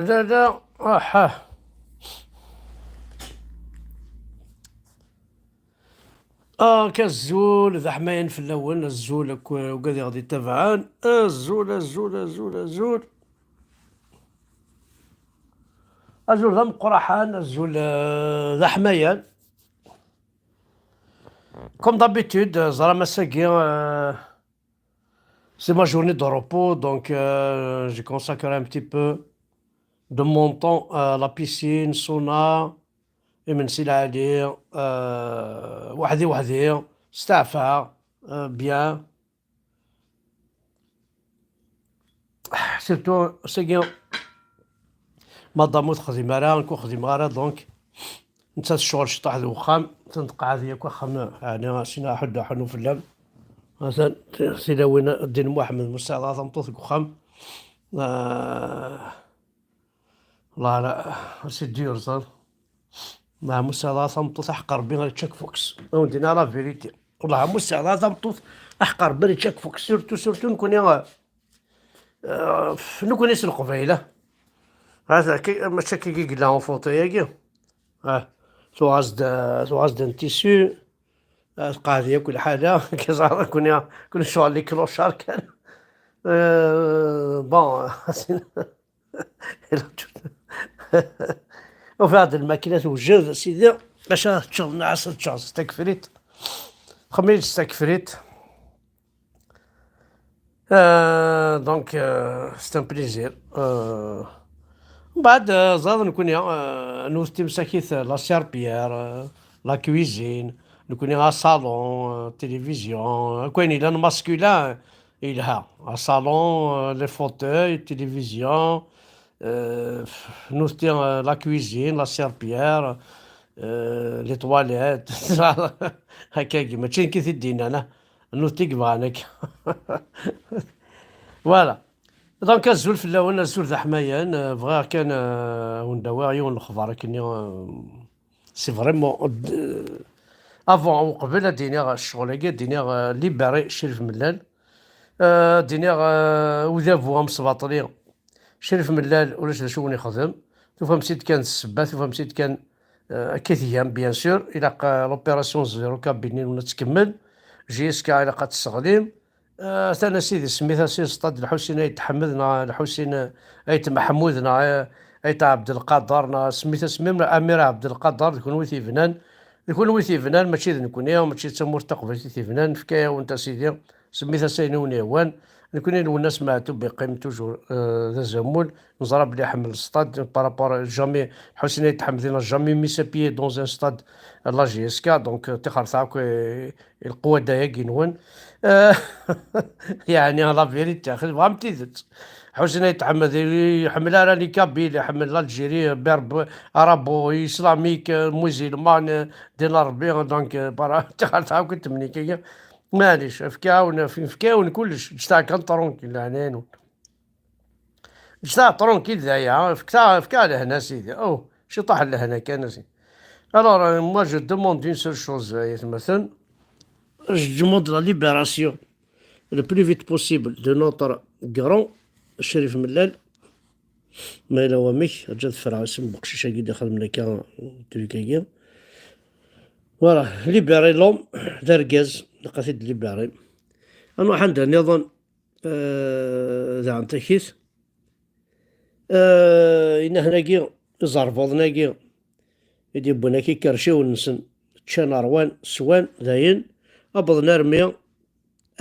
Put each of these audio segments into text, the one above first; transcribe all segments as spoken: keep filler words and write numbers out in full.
La, la, ah, ah. Ah, azul, d aḥmayan fell-awen, azul akk, ugad i ɣ-d-ittabaɛen, azul, azul, azul, azul. Azul d ameqqraḥan, azul, eh, d aḥmayan. Comme d'habitude, eh, ẓram ass-agi, eh, c'est ma journée de repos, donc, euh, j'ai consacré un petit peu de mon temps à la piscine, sauna, imensi lɛali, euh, weḥdi weḥdi, steɛfaɣ, euh, bien. Surtout, sagi, madame ur texdim ara, nekk ur xdimeɣ ara, donc, nettat tecɣel ciṭaḥ deg uxxam, tenqeɛd yakk axxam, ɛni, sin aḥuddu aḥunnu fell-am. Atan, tilawin, Ddin Muḥemmed, Musa Ɛla, tameṭṭut deg uxxam. Ah, Allah, la, c'est dur, ça. Musa Ɛla, tameṭṭut, aḥeqq Rebbi, ad yečč akk fukes. Ad wen-d-iniɣ la vérité. Wellah, Musa Ɛla, tameṭṭut, aḥeqq Rebbi, ad yečč akk fukes. Surtout, surtout, nekkni, ah, Euh, nekkni s Leqbayel, ah. Hata ki-, mačči akka i yella ufuṭi-agi. Ah, tuɣas-d, tuɣas-d un tissu, ah, tqeɛɛed yakk lḥala, keẓar nekkni, nekkni ccɣel les clochards kan. Euh, bon, ufiɣ-d lmakina tewjed, sidi, acu ara teččeḍ, nniɣ-as ad ččeɣ s takefrit. Xemmem-iyi-d s takefrit. Euh, donc, euh, c'est un plaisir. Euh, mbeɛd, euh, ẓad nekkni, euh, nutni msakit, euh, la serpillière, euh, la cuisine, nekkni asalon, euh, télévision, euh, akk ayen yellan masculin, yelha. Asalon, euh, les fauteuils, télévision, euh, nutni, euh, la cuisine, la serpillière, euh, les toilettes, akkagi, mačči nekk i t-id-yennan, ah. Nutni i yebɣan akka. Voilà. Donc, azul fell-awen, azul d aḥmayan. Euh, bɣiɣ kan, euh, ad wen-d-awiɣ yiwen n lexbar akkenni, euh, c'est vraiment, euh, avant, uqbel ad d-iniɣ ccɣel-agi, ad d-iniɣ, euh, libéré Crif Mellal. Euh, ad d-iniɣ, euh, udabu amesbaṭli. Crif Mellal, ulac d acu i wen-ixdem. Tufam-tt-id kan d ssebba, tufam-tt-id kan, euh, akka i tgam, bien sûr. Ilaq, euh, l'opération Zéro Kabylie-nwen ad tkemmel. J S K ilaq ad tesseɣlim. Euh, atan a sidi, semmit-as i Stade Lḥusin Ayt Ḥmed, neɣ Lḥusin Ayt Meḥmud, neɣ, euh, Ayt Ɛebdelqader, neɣ semmit-as même Amir Ɛebdelqader, d kunwi i t-yebnan. D kunwi i t-yebnan, mačči d nekkni, mačči d tamurt taqbaylit i t-yebnan. Nefka-yawen-t a sidi, semmit-as ayen i wen-yehwan. Nekkni Lwennas Meɛtub yeqqim toujours, euh, d azamul. Neẓra belli iḥemmel stade, par rapport, jamais, Ḥusin Ayt Ḥmed n'a jamais mis ses pieds dans un stade, euh, la J S K, donc, euh, tixret akk, euh, lqewwada-agi-nwen. Euh, yeɛni, la vérité, axi tebɣam tidet. Ḥusin Ayt Ḥmed, ur iḥemmel ara les Kabyles, iḥemmel l'Algérie, berbe, arabo, islamique, euh, musulman, euh, din Rebbi, donc, euh, para, tixret akk temnik-agi. Maɛlic, efk-awen, efk-awen kullec, ǧǧet-aɣ kan tranquille, leɛnaya-nwen. Ǧǧet-aɣ tranquille daya, efk-aɣ, efk-aɣ lehna, sidi. Oh, ciṭaḥ n lehna kan, a sidi. Alors, euh, moi, je demande une seule chose, euh, ay atmaten. Je demande la libération le plus vite possible de notre grand Crif Mellal. Ma yella wamek, rǧu ad ffreɣ isem n uqcic-agi d-ixedmen akka, truc-agi. Voilà, libéré l'homme, d argaz, ilaq ad t-id-libéré. Ad nruḥ anda nniḍen, euh, daɣen takit. Euh, inahen-agi, iẓerbuḍen-agi, i d-yewwin akka ikerciwen-nsen, ččan, ṛwan, swan, dayen, awḍen armi,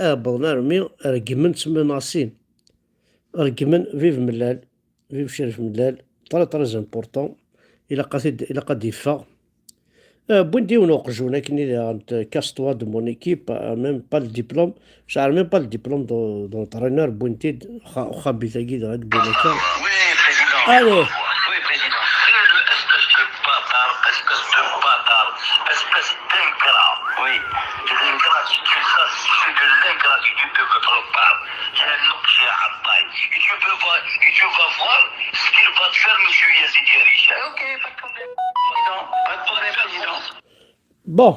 awḍen armi reggmen ttmenasin. Reggmen vive Mellal, vive Crif Mellal, très, très important. Ilaq ad t-id-, ilaq ad d-yeffeɣ. Euh, wwin-d yiwen uqjun akken i d-ɣant, casse-toi de mon équipe, euh, même pas le diplôme. J'ai même pas le diplôme de, d'entraîneur, wwin-t-id, xa-, xabit-agi dɣa d-wwin akka. Allez. Oui, président. C'est le espèce de bâtard, espèce de bâtard, espèce d'ingrat. Oui. De l'ingratitude, ça, c'est de l'ingratitude de votre part. C'est un objet à taille. Et tu peux voir, et tu vas voir ce qu'il va faire, monsieur Yazid Yaricha. Ok, pas de problème, président. Pas de problème, président. Bon.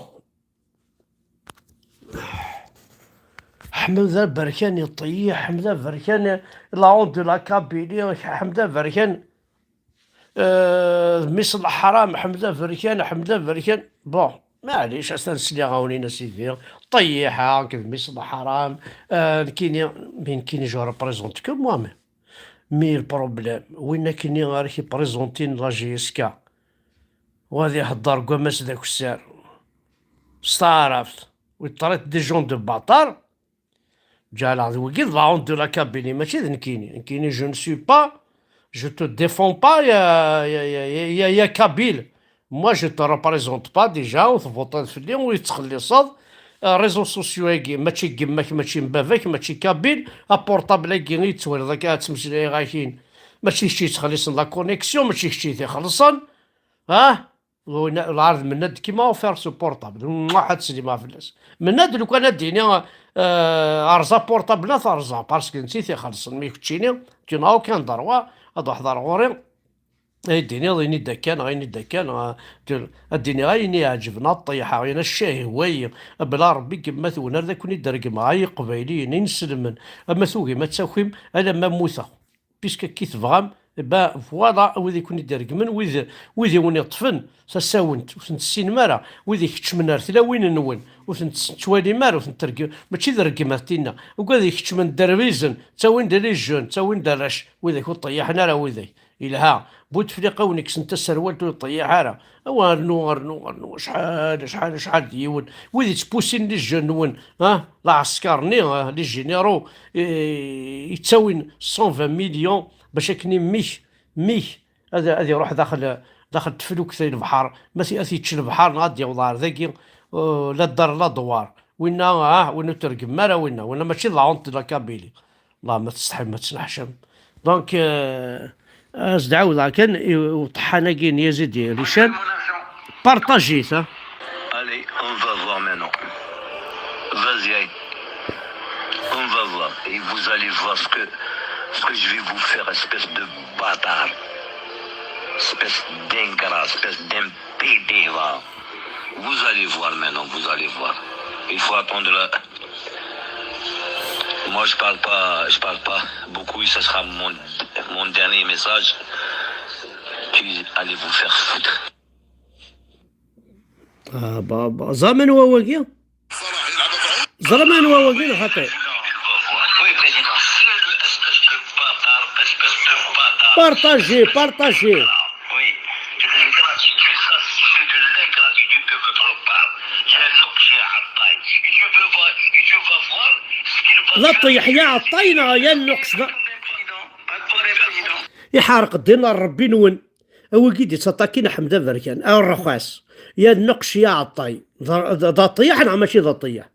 Ḥmed Aberkan iṭeyyeḥ, Ḥmed Aberkan, la honte de la Kabylie, Ḥmed Aberkan. Euh, d mmi-s n leḥram, Ḥmed Aberkan, Ḥmed Aberkan. Bon, maɛlic, ass-a sliɣ-awen-in a sidi. Ṭeyyḥa, nekk d mmi-s n leḥram. Euh, nekkini, mais nekkini, je représente que moi-même. Mais le problème, win akkenni ara k-iprezontin la J S K, u ad ihedder deg wammas d akessar, s taɛrabt, u traite des gens de bâtards, ǧeɛleɣ d wigi d la honte de la Kabylie, mačči d nekkini. Nekkini, je ne suis pas, je te défends pas, ya, ya, ya, ya, ya, ya Kabyle. Moi, je te représente pas déjà, ur tvuṭiḍ fell-i, ur yi-tettxelliṣeḍ. Euh, réseaux sociaux-agi, mačči n yemma-k, mačči n baba-k, mačči Kabyle. Aportable-agi i yettwaliḍ akka ad ttmeslayeɣ akin, mačči kečč yettxelliṣen la connexion, mačči kečč i t-ixellṣen. Ah, lɛar d Mennad qui m'a offert ce portable. Mwaḥ ad slimeɣ fell-as. Mennad, lukan ad d-ini, euh, rẓa portable-a, terẓa, parce que netta i t-ixellṣen, mi keččini, tu n'as aucun droit ad ruḥeḍ ar ɣur-i. Ay d-tiniḍ, ini-d akka neɣ ini-d akka, neɣ ad d-iniɣ ayen i iɛeǧben a ṭṭiḥa, yan a ccah ihwa-yi, a bla Rebbi, gma-twen ar d akun-id-regmeɣ, ay iqbayliyen, inselmen, ama tugim ad takim, alamma mmuteɣ. Puisque akka i tebɣam, eh ben, voilà, wid i ken-id-iregmen, wid, wid i wen-iṭṭfen tasawent, ur ten-tessinem ara, wid ikeččmen ar tlawin-nwen, ur ten-tettwalim ara, ur ten-tergem, mačči d rregmat tinna, ugad ikeččmen dderbizen, ttawin-d les jeunes, ttawin-d arrac, widak ur ṭṭeyyiḥen ara, widak. Yelha. Bouteflika win ikksen taserwalt ur iṭeyyiḥ ara. Awa rnu, rnu, rnu, acḥal, acḥal, acḥal d yiwen. Wid ittpusin les jeunes-nwen, ah, lɛesker-nni, ah, les généraux, eh, yettawin cent vingt millions bac akken i mmi-k, mmi-k, ad, ad iruḥ daxel, daxel teflukt i lebḥer. Ma t-, ad t-yečč lebḥer neɣ ad d-yaweḍ ɣer dagi, euh, la ddar la ddwar. Winna, ah, winna ur tergem ara winna. Winna mačči d la honte de la Kabylie. Allah, ma testḥim, ma tesneḥcam. Donc, euh, as-d-ɛawdeɣ kan i uṭeḥḥan-agi n Yazid Lucan. Partagez-it, hein. Allez, on va voir maintenant. Vas-y, allez. On va voir. Et vous allez voir ce que, ce que je vais vous faire, espèce de bâtard. Espèce d'ingrat, espèce d'impédé, va. Vous allez voir maintenant, vous allez voir. Il faut attendre là. Moi, je parle pas, je parle pas beaucoup, ça sera mon, mon dernier message. Puis allez vous faire foutre. Ah, bah, bah, زعما هو واقع؟ زعما هو واقع ولا خطأ؟ Partagez, partagez. Oui, de l'ingratitude, ça, c'est de l'ingratitude de votre part. يا نقش يا عطاي. Et tu peux voir, et tu vas voir ce qu'il va faire. لا طيح يا عطاي، لا يا نقش. Pas de problème, président. Iḥerq ddin n Ṛebbi-nwen. A wigi d-yettaṭakin Ḥmed Aberkan, a ṛṛxas. Ya nneqc ya ɛeṭṭay. D, d, d aṭiyaḥ neɣ mačči d aṭiyaḥ?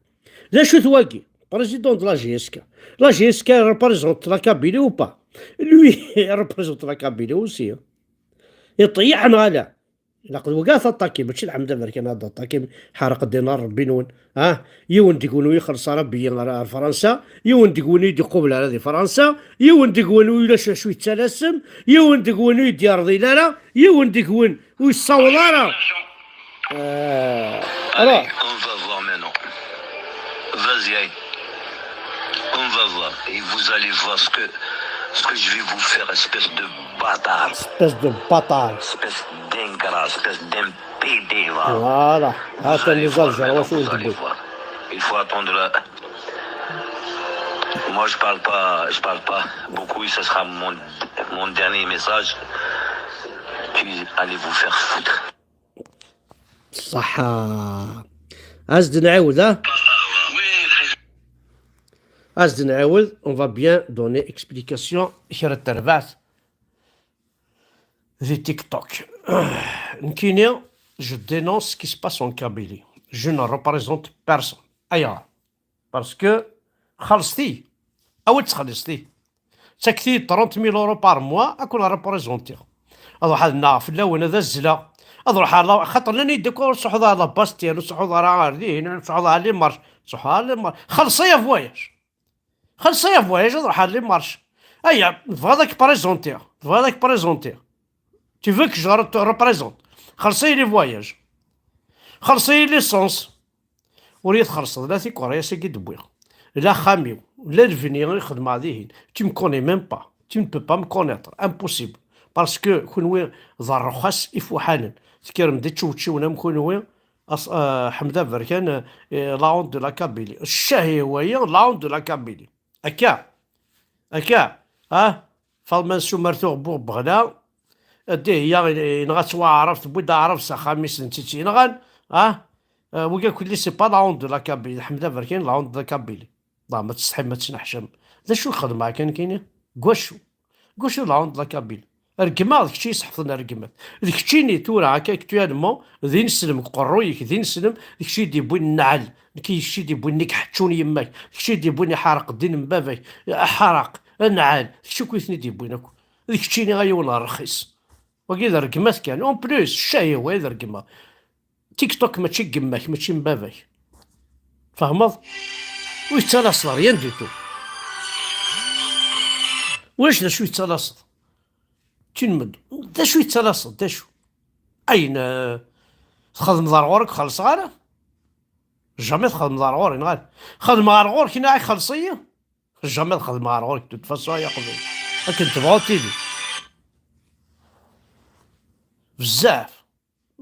D acu-t wagi? Président de la J S K. La J S K représente la Kabylie ou pas? Lui, il représente la Kabylie aussi, hein. Iṭiyaḥ neɣ ala? Ilaq d wagi ad t-aṭakim, mačči d Ḥmed Aberkan ad t-aṭakim, ḥerq ddin n Ṛebbi-nwen. Ah, yiwen deg-wen ur ixelleṣ ara beyyi ar, ar Fransa, yiwen deg-wen ur yi-d-iqubel ara di Fransa, yiwen deg-wen ur ulac acu yettalasem, yiwen deg-wen ur yi-d-yerḍil ara, yiwen deg-wen ur yessaweḍ ara. Euh, alors. Allez, on va voir maintenant. Vas-y, allez. On va voir. Et vous allez voir ce que, ce que je vais vous faire, espèce de bâtard. Espèce de bâtard. Espèce d'ingrat, espèce d'impédé, va. Voilà. Vous allez voir maintenant, vous allez voir. Il faut attendre là. Moi, je parle pas, je parle pas beaucoup, ça sera mon, mon dernier message. Puis allez vous faire foutre. صح. As-d nɛiwed, ah? As-d nɛiwed, on va bien donner explication. Kra n terbaɛt di TikTok. Nekkini, je dénonce ce qui se passe en Kabylie. Je ne représente personne. Ayɣer? Parce que xelṣet-iyi. Awi-d txelṣet-iyi. Ttakti trente mille euros par mois, ad ken-représentiɣ. Ad ruḥeɣ ad nnaɣeɣ fell-awen, ad azzleɣ. Ad ruḥeɣ ar la-, xaṭer nnan-iyi-d akk ur tṣuḥuḍ ara la Bastia, ur tṣuḥuḍ ara ar dihin, ur tṣuḥuḍ ara les marches, ur tṣuḥuḍ ara les marches. Xelṣ-iyi voyage. Xelṣ-iyi voyage, ad ruḥeɣ ar les marches. Aya, tebɣiḍ ad k-présentiɣ, tebɣiḍ ad k-présentiɣ. Tu veux que je re-, te représente? Xelṣ-iyi les voyages. Xelṣ-iyi l'essence. Ur yi-txellṣeḍ la tikerras-agi d-wwiɣ, la axxam-iw, la lebni i xedmeɣ dihin. Tu me connais même pas. Tu ne peux pas me connaître. Impossible. Parce que kunwi d rrxas ifuḥanen. Tekkrem d ičewčiwen am kunwi, as-, ah, Ḥmed Aberkan, eh, la honte de la Kabylie. Ccah i wayi, la honte de la Kabylie. Akka, akka, ah, Faḍma n Sumer tuɣ buɣ beɣla, dihya yenɣa-tt waɛrab, tewwi-d aɛrab s axxam-is, d netta i tt-yenɣan, ah, ah, wigi kulli c'est pas la honte de la Kabylie, Ḥmed Aberkan la honte de la Kabylie. Ḍa, ma tsetḥim, ma tettneḥcam. D acu i xedmeɣ kan kini? Gwacu? Gwacu la honte de la Kabylie? Rgem-aɣ, d kečč i yesḥefḍen rgem-at. D keččini tura, akka actuellement, d ineslem deg uqerruy-ik, d ineslem, d kečč i d-yewwin nnɛel, nekk d kečč i d-yewwin nnig ḥeččun yemma-k, d kečč i d-yewwin iḥerq ddin n baba-k, aḥaraq, anɛal, d kečč akk i ten-id-yewwin akk. D keččini a yiwen rxis. Wagi d rregmat kan. En plus, ccah-iw, ay d rregma. TikTok mačči n yemma-k, mačči n baba-k. Tfehmeḍ? Ur yettalaseḍ rien du tout. Ulac d acu yettalaseḍ. Tinmed, d acu yettalaseḍ, d acu? Ayen, eh, txedmeḍ ar ɣur-k xellṣeɣ ara? Jamais txedmeḍ ar ɣur-i, neɣ ala? Xedmeɣ ar ɣur-k, neɣ xellṣ-iyi? Jamais ad xedmeɣ ar ɣur-k, de toute façon, ay aqbel. Akken tebɣuḍ tili. Bezzaf.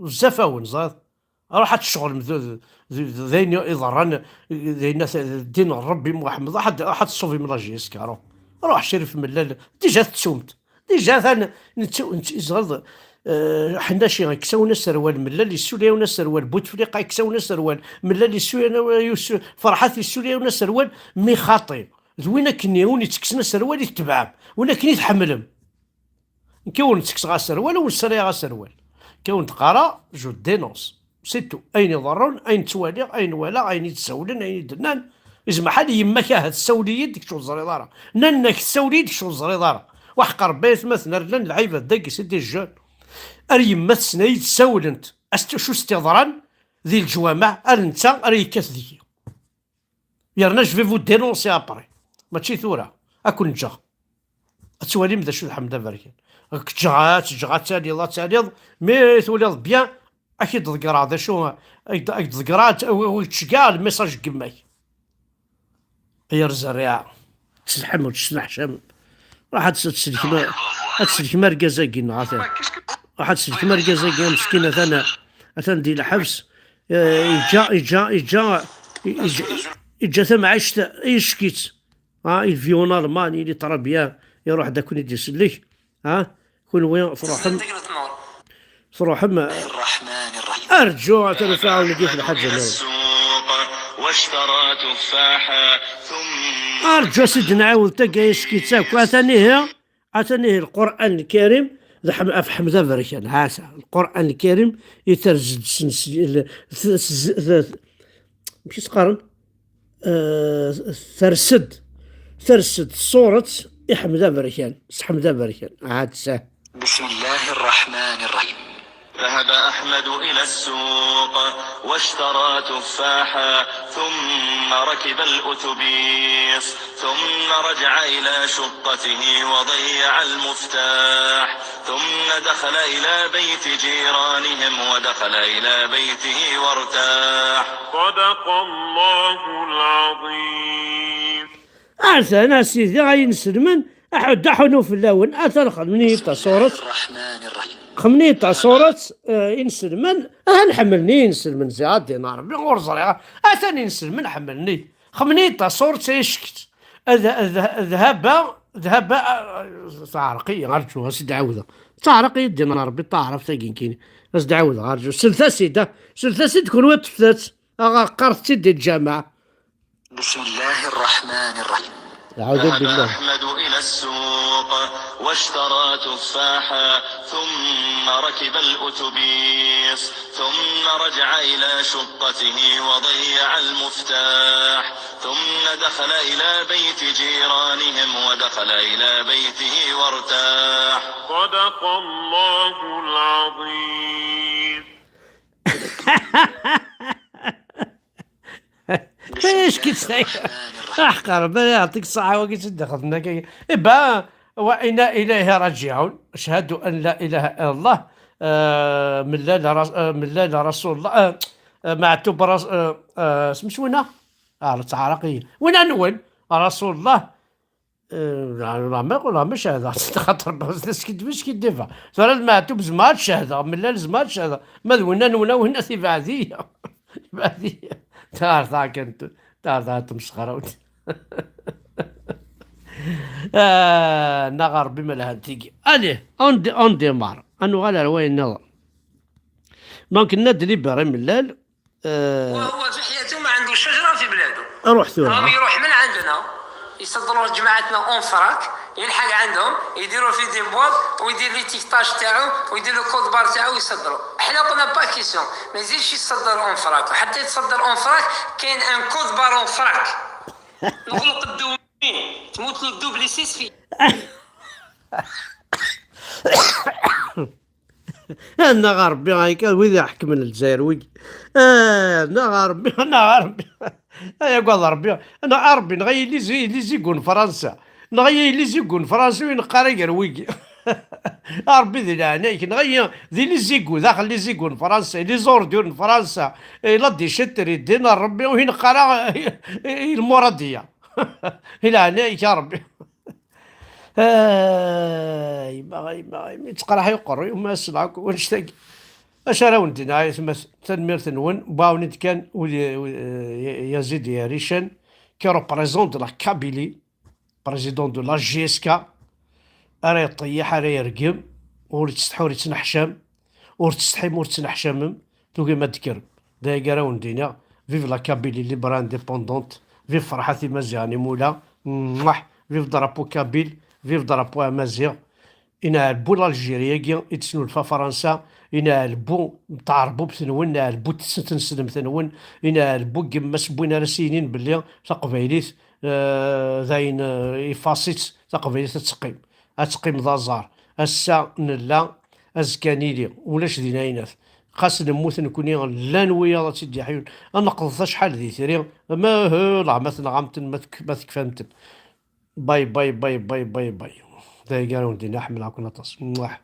Bezzaf awen, ẓriḍ. Ruḥ ad tecɣlem d, d, d, d ayen iḍerran, d ayen at, ddin n Rebbi Muḥemmed, ruḥ ad, ruḥ ad tṣuvim la J S K, ruḥ. Ruḥ Crif Mellal, déjà tettum-t. Déjà atan, nettu-, nettu-, ẓriḍ, eh, Ḥennaci, kkes-awen aserwal, Mellal yessuli-awen aserwal, Butefliqa, kkes-awen aserwal, Mellal yessuli-awen, Ferḥat yessuli-awen aserwal, mi xaṭi. D win akken i wen-ittekksen aserwal i tetebɛem, win akken i tḥemmlem. Nekk ur nettekkseɣ aserwal, ur nesriɣ aserwal. Nekk ur d-qqareɣ, je dénonce. C'est tout. Ayen iḍerrun, ayen ttwaliɣ, ayen walaɣ, ayen i d-sawlen, ayen i d-nnan. Izmeḥ ad yemma-k ahat tessawel-iyi-d, kečč ur teẓriḍ ara. Nnan-ak tessawel-iyi-d, kečč ur teẓriḍ ara. Waḥeq Rebbi aytmaten, ar llan lɛibad dagi, c'est des jeunes. Ar yemma-tsen ay d-sawlent. Acu s-t-iḍran di leǧwameɛ, ar netta ara yekkat deg-i. Yerna je vais vous dénoncer après. Mačči tura. Ad ken-ǧǧeɣ. Ad twalim d acu d Ḥmed Aberkan. Ad k-ǧǧeɣ, ad tt-ǧǧeɣ, ad taliḍ, ad taliḍ. Mi twileḍ bien, ad k-id-ḍeggreɣ d acu, ad k-d-, ad k-d-ḍeggreɣ, ad, ad, ad k-d-ceggɛeɣ lmessage n yemma-k. Ay ar zerriɛa. Tsetḥam ur tettneḥcam. Ruḥ ad tt-, ad tsellkem, ad tsellkem argaz-agi, neɣ atan. Ruḥ ad tsellkem argaz-agi, ameskin, atan, atan di lḥebs. Eh, yeǧǧa, yeǧǧa, yeǧǧa, yeǧǧa, yeǧǧa tamɛict, yeck-itt. Ah, il vit en Allemagne, il est très bien. Iruḥ-d ad ken-id-isellek. Ah, kunwi truḥem, truḥem. الرحمن الرحيم. Arǧu, atan ufiɣ-awen-d yiwet lḥaǧa nniḍen. السوق واشترى تفاحا ثم Arǧu, ad s-id-nɛiwed taggayi, yeck-itt akk. Atan ihi, atan ihi Lqur'an Lkarim d Ḥem-, ɣef Ḥmed Aberkan. Ha-t-a, Lqur'an Lkarim iterz-d s-, s-, l-, s-, s-, s-, amek i s-qqaren? Eh, ters-d, ters-d tsuret i Ḥmed Aberkan, s Ḥmed Aberkan. Ha-t-a. بسم الله الرحمن الرحيم. ذهب أحمد إلى السوق واشترى تفاحا ثم ركب الأتوبيس ثم رجع إلى شقته وضيع المفتاح ثم دخل إلى بيت جيرانهم ودخل إلى بيته وارتاح. صدق الله العظيم. Atan a sidi ay inselmen, aḥuddu aḥunu fell-awen, atan xedmen-iyi-d tasuret. الرحمن الرحيم. Xedmen-iyi-d tasuret, eh, inselmen, ahan ḥemmlen-iyi inselmen, ziɣ ad d-iniɣ Rebbi, ur ẓriɣ. Atan inselmen ḥemmlen-iyi. Xedmen-iyi-d tasuret, ay ackett. Ad, ad, ad haba, ad haba, ah, teɛreq-iyi, arǧu, ad s-d-ɛawdeɣ. Teɛreq-iyi ddin n Rebbi, taɛrabt-agi nekkini. Ad s-d-ɛawdeɣ, arǧu. Slet-as-id, ah, slet-as-id, kunwi ṭṭfet-tt. Aɣ-, qqaret-tt-id di lǧameɛ. بسم الله الرحمن الرحيم. أعوذ بالله. ذهب أحمد إلى السوق واشترى تفاحا ثم ركب الأتوبيس ثم رجع إلى شقته وضيع المفتاح ثم دخل إلى بيت جيرانهم ودخل إلى بيته وارتاح. صدق الله العظيم. Acu-tt? Aḥeqq Rebbi ad yeɛṭik ṣṣeḥḥa, wagi i d-ixedmen akka. Iba, وإنا إليه راجعون. أشهد أن لا إله إلا الله. آه، من لا لا رس-، آه، من لا لا رسول الله. آه، آه، معتوب رس-، آه، آه، اسمه شو هنا؟ آه، تعرقي. وين أنول؟ رسول الله. Eh, la, la, ma, la, ma cehdeɣ, xaṭer la skidiba, skidiba. Tura d Maɛtub zemreɣ ad cehdeɣ, Mellal zemreɣ ad cehdeɣ. Ma d winna n winna, winna tibɛed-iyi. Tibɛed-iyi. Tar, tar kan, tar, tar, tmesxerawt. Ah, neɣ Ṛebbi ma lhant tigi. Allez, on, on démarre. Ad nuɣal ar wayen nniḍen. Donc, nna-d Libéré Mellal, آه، وهو في حياته ما عنده شجرة في بلاده. روح ثورة. راهم يروح من عندنا، يصدروا جماعتنا اون فراك، يلحق عندهم، يديروا في دي بواط ويدير لي تيكتاج تاعو ويدير له كود بار تاعو ويصدروا. احنا قلنا با كيسيون، ما يزيدش يصدر اون فراك، وحتى يتصدر اون فراك كاين ان كود بار اون فراك. نغلق الدومين، تموت له الدوبلي سيس في. Annaɣ a Ṛebbi, ay kan wid iḥekmen Lezzayer wigi. Ah, annaɣ a Ṛebbi, annaɣ a Ṛebbi. Ay agad Ṛebbi, annaɣ a Ṛebbi, neɣ yili zi-, yili zigu n Fransa. Neɣ yili zigu n Fransa ur ineqq ara gar wigi. A Ṛebbi di leɛnaya-k, neɣ yili zigu, daxel li zigu n Fransa, li zordures n Fransa, i la déchetterie din a Ṛebbi ur ineqq ara i, i, i lmuradiya. Di leɛnaya-k a Ṛebbi. Ay, ma, ay, ma, ay, mi yettqerḥ uqerruy, ma s lɛakk, wanect-agi. Acu ara wen-d-iniɣ, ay atmaten, tanemmirt-nwen, wwiɣ-awen-d kan, wid, wid, eh, Yazid Yarican, qui représente la Kabylie, président de la J S K, ara yeṭṭeyyiḥ, ara yergem, ur yettsetḥi, ur yettneḥcam, ur tettsetḥim, ur tettneḥcamem, tugim ad d-tekrem. D ayagi ara wen-d-iniɣ, vive la Kabylie libre indépendante, vive Ferḥat Imaziɣen Imula, mwaḥ, vive drapeau kabyle, vive drapeau amaziɣ, inɛel bu l'Algérie-agi i d-tesnulfa Fransa, inɛel bu tɛerbubt-nwen, inɛel bu tneslemt-nwen, inɛel bu yemma-s n win ara s-yinin belli taqbaylit, eh, d ayen, eh, ifaṣ-itt, taqbaylit ad teqqim. Ad teqqim d aẓar. Ass-a nella, azekka nili. Ulac din aynat. Xas nemmut nekkni, llan wiyaḍ ad tt-id-yeḥyun. Ad neqḍet acḥal d itri, ma, eh, la, ma tenɣam-ten, ma tek-, ma tekfam-ten. Bay, bay, bay, bay, bay, bay. D ayagi ara wen-d-iniɣ, ḥemmleɣ-ken aṭas. Mwah.